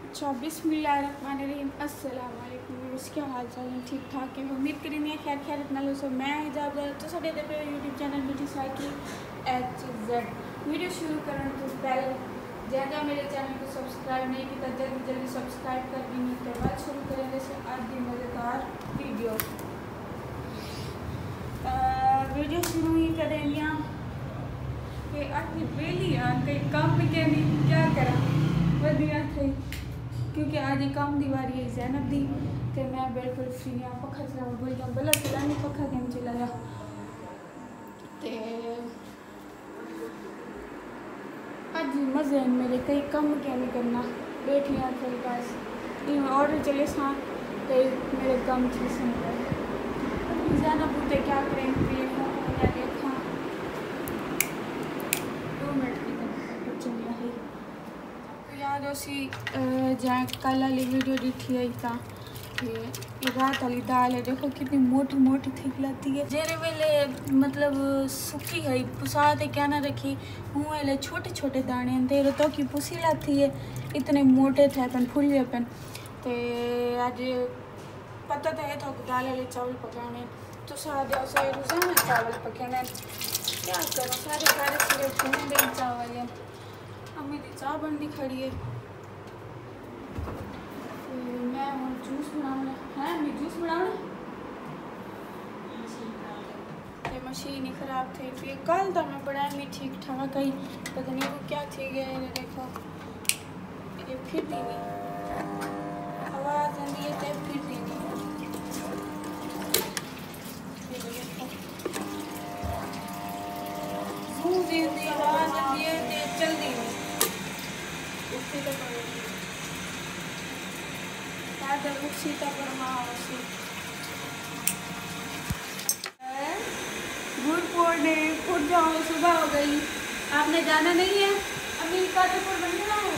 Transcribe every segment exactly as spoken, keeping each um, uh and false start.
اچھا، بسم اللہ الرحمن الرحیم۔ السلام علیکم ویورز، کیا حال چال ہیں؟ ٹھیک ٹھاک ہیں؟ امید کریندے ہیں خیر خیریت نال ہوسو۔ میں حجاب زہرا، تساں ݙیہدے پئے ہو یوٹیوب چینل مٹھی سرائیکی ایچ زیڈ۔ ویڈیو شروع کرݨ توں پہلے جیڑھا میرے چینل کوں سبسکرائب نہیں کیتا، جلدی جلدی سبسکرائب کر گھنو تے ول شروع کریندے سے اڄ دی مزیدار ویڈیو۔ آ، ویڈیو شروع ہی کریندیاں کہ اڄ دی ویلی آں، کئی کم کینی، کیا کراں، ودیاں تھئی، کیونکہ اڄ کم دی واری ہے زینب دی، تے میں بالکل فری ہاں۔ پکھا چلاوݨ بھل ڳیاں، بلا چلانی، پکھا کینی چلایا۔ تے اڄ مزے ہن میرے، کئی کم کیا نہیں کرنا، بیٹھی ہاں تھوڑی بس۔ ایویں آرڈر چلے ساں تے میرے کم تھی سن۔ زینب اتے کیا کریں، پی ہوں یا دیکھاں۔ دو منٹ کی کریں، چلیا ہے۔ یاد ہوسی، آ، جیں کل والی ویڈیو ݙٹھی ہئی تاں، تے اے رات والی دال ہے، ݙیکھو کتنی موٹی موٹی تھی کھلوتی ہے۔ جیڑھے ویلے مطلب سکی ہئی، پسا تے کیا نہ رکھی، اوں ویلے چھوٹے چھوٹے داݨے ہن، تے رتوکی پسی لاتی ہے، اتنے موٹے تھئے پن، پھلے پن۔ تے اڄ پتہ تے ہے تہاکوں دال والے چاول پکاوݨے، تساں آہدے ہوسو روزانہ چاول پکیندے ہن، کیا کروں، سارے گھر صرف چاول ہن۔ امی دی چاہ بݨدی کھڑی ہے۔ تے میں ہݨ جوس بݨاوݨا ہے۔ امی، جوس بݨاوݨا؟ تے مشین ہی خراب تھئی پئی ہے۔ کل تاں میں بݨایا، میں ٹھیک ٹھاک ہئی، پتہ نہیں وہ کیا تھی ڳیا ہے۔ ݙیکھو، یہ پھر دی نہیں، آواز آندی ہے تے پھر دی نہیں۔ زوں زیں دی آواز آندی ہے تے چلدی نہیں۔ اٹھے تے پڑھو۔ پیدل اٹھسی تے پڑھا ہوسی۔ گڈ مارننگ، اٹھ جاؤ، صبح ہو گئی۔ آپ نے جانا نہیں ہے؟ امی، قادر پور ونڄݨا ہے۔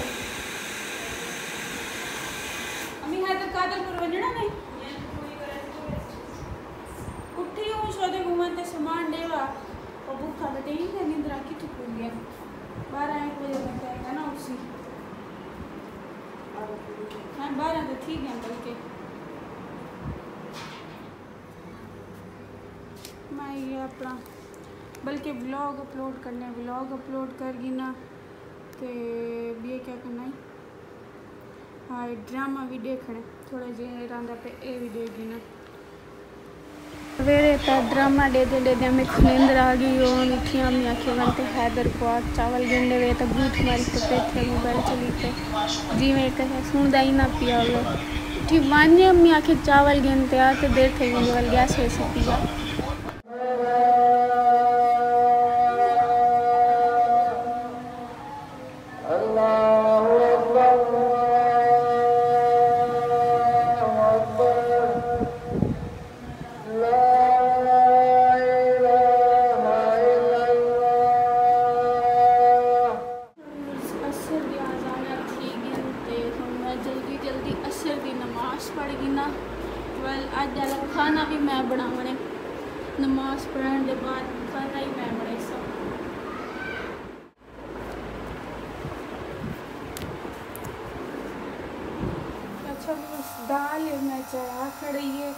امی، حیدر، قادر پور ونڄݨا نہیں؟ اٹھی ہوں، شودے گھومن تے سامان ݙیوا۔ او بکھا ٻٹے ہی تے نندرا کتھوں کھل ڳیا۔ بارہ ہک بجے تک ٹائم ہے نا اسی۔ ہاں، بارہ تے تھی ڳیا بلکہ۔ میں یہ اپنا بلکہ ولاگ اپلوڈ کرنے، ولاگ اپلوڈ کر گھناں تے ٻیا کیا کرنا ہے؟ ہاں، ڈرامہ وی ݙیکھݨے، تھوڑا جیہا رہندا پئے، اے وی ݙیکھ گھناں۔ سویرے تاں ڈرامہ ݙیہدے ݙیہدے میکوں نندر آ ڳئی۔ او اٹھی، امی آکھے ونڄ تے حیدر کوں آکھ چاول گھن ݙیوے، تاں بوٹ ماری تے پئے تھئے موبائل چلی تے، جیویں کہیں سݨدا ہی نہ پیا ہووے۔ اٹھی ونڄ، امی آکھے چاول گھن تے آ، تے دیر تھئی ویندی ول گیس ویسی پیا۔ اللہ اکبر، اللہ اکبر، لا الہ الا اللہ۔ عصر دی اذاناں تھی ڳئن تے ہݨ میں جلدی جلدی عصر دی نماز پڑھ گھناں۔ ول اڄ آلا کھانا وی میں بݨاوݨے، نماز پڑھݨ دے بعد کھانا ہی میں بݨیساں۔ اچھا، دال میں چڑھا کھڑی ہے،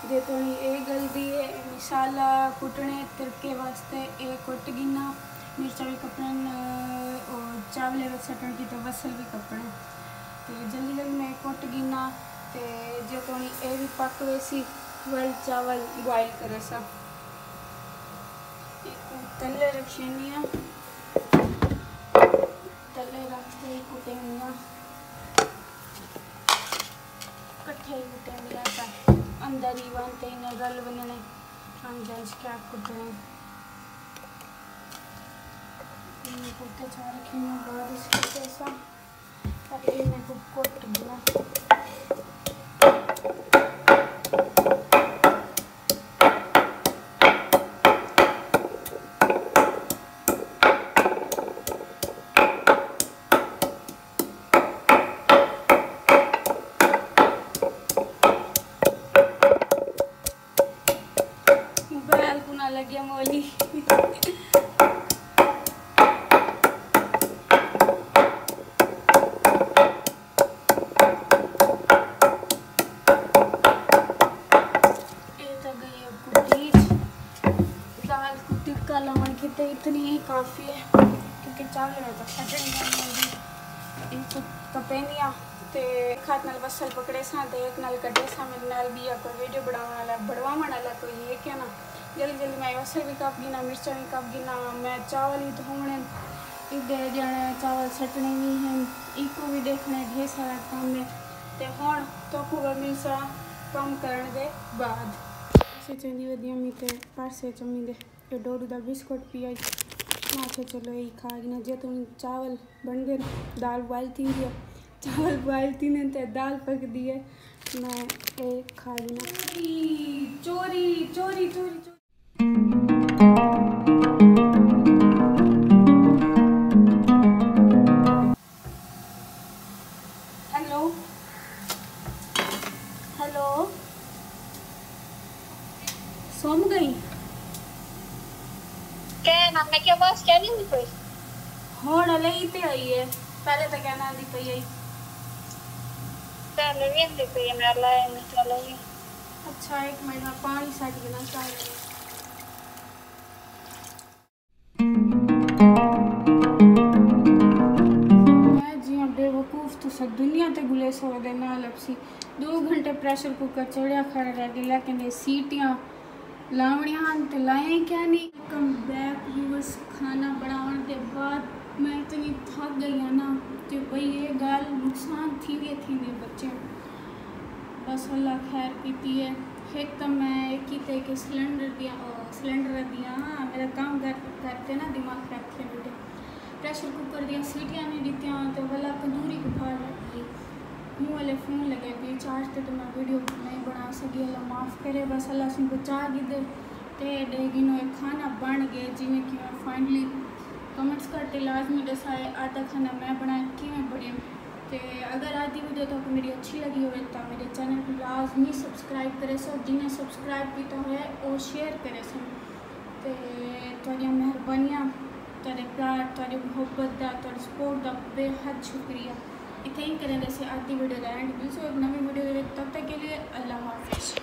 جے توڑیں اے گلدی ہے، مصالحہ کٹݨے تڑکے واسطے اے کٹ گھناں، مرچاں وی کپݨن، او چاولے وچ سٹݨ کیتے وصل وی کپݨے۔ تے جلدی جلدی میں کٹ گھناں، تے جے توڑیں اے وی پک ویسی، ول چاول بوائل کریساں۔ ایکوں تلے رکھینی ہاں۔ تلے رکھ تے کٹیندی ہاں۔ کٹھے ہی کٹیندی ہاں تاں اندر ہی ونڄ تے انہیں رل ونڄݨے۔ ہݨ جنج کیا کٹݨے۔ انہیں کٹے چا رکھینی ہاں، بعد وچ کٹیساں۔ تے اے میکوں کٹ گھناں۔ موبائل کوں نہ لڳے مولی۔ کافی ہے، کیونکہ چاول میں تو کھٹن جانے ہیں جی۔ ان کو کپینیاں تے ایک ہاتھ نال وصل پکڑے ساں تے ایک نال کٹے ساں۔ میرے نال بھی کوئی ویڈیو بناوݨ والا، بݨواوݨ والا کوئی ہے کیا نا؟ جلدی جلدی میں وصل بھی کپ گھنا، مرچاں بھی کپ گھنا، میں چاول ہی دھووݨے، ادھر جانا، چاول سٹنے بھی ہیں، ایکو بھی دیکھنے، ڈھیر سارا کم ہے۔ تے ہن تہاکوں ملساں کم کرݨ دے بعد۔ اسے چوندی ودی امی تے پرسے چمی دے۔ اے ڈوڈو دا بسکٹ پیا۔ میں آکھیا چلو اے کھا گھنا، جے توں چاول بݨدے، دال بوائل تھیندی ہے، چاول بوائل تھیندے تے دال پکدی ہے، میں اے کھا گھنا۔ چوری، چوری، چوری، چوری، چوری۔ ہیلو، ہیلو، سم گئی؟ کہنا میں کیا بس کہنی نہیں کوئی۔ ہن لئی تے آئی ہے، پہلے تو کہنا آندی پئی آئی۔ پہلے بھی آندی پئی ہے، میں لائے میں چلو گی۔ اچھا، ایک منٹ، میں پانی سٹ کے نا چاہ لے۔ میں جیاں بے وقوف، تساں دنیا تے گلے سو دے نال اپسی۔ دو گھنٹے پریشر کوکر چڑھیا کھڑا رہ گیا، لیکن اے سیٹیاں لاوݨیاں ہن تے لائیں کیا نہیں۔ ویلکم بیک ویورز، کھانا بݨاوݨ دے بعد میں اتنی تھک گئی ہاں نا کہ بھئی اے ڳالھ نقصان تھیندے تھیندے بچے۔ بس اللہ خیر کیتی ہے۔ ہک تاں میں کیتے کہ سلنڈر دیاں، او، سلنڈر دیاں، میرا کم کر کر کے نا دماغ خراب تھیا ٻیٹھے۔ پریشر کوکر دیاں سیٹیاں نہیں ݙتیاں تے ولا تندوری بخار لڳ ڳئی۔ ہوں والے فون لڳے پئی چارج تے، تے میں ویڈیو نہیں بݨا سڳی۔ اللہ معاف کرے، بس اللہ سوں بچا گھدے۔ تے ݙے گھنو اے کھانا بݨ ڳئے، جیویں کہ میں فائنلی کمنٹس کر تے لازمی ݙسائے، آدھا کھانا میں بݨائے کیویں بݨے۔ تے اگر اڄ دی ویڈیو تہاکوں میری اچھی لڳی ہووے تاں میرے چینل کوں لازمی سبسکرائب کریسو، جنہیں سبسکرائب کیتا ہویا ہے او شیئر کریسن۔ تے تہاݙیاں مہربانیاں، تہاݙے پیار، تہاݙی محبت دا، تہاݙے سپورٹ دا بے حد شکریہ۔ اتھے ہی کریں ݙیسے اڄ دی ویڈیو دا اینڈ، ملسوں ہک نویں ویڈیو دے وچ، تب تک کے لیے اللہ حافظ۔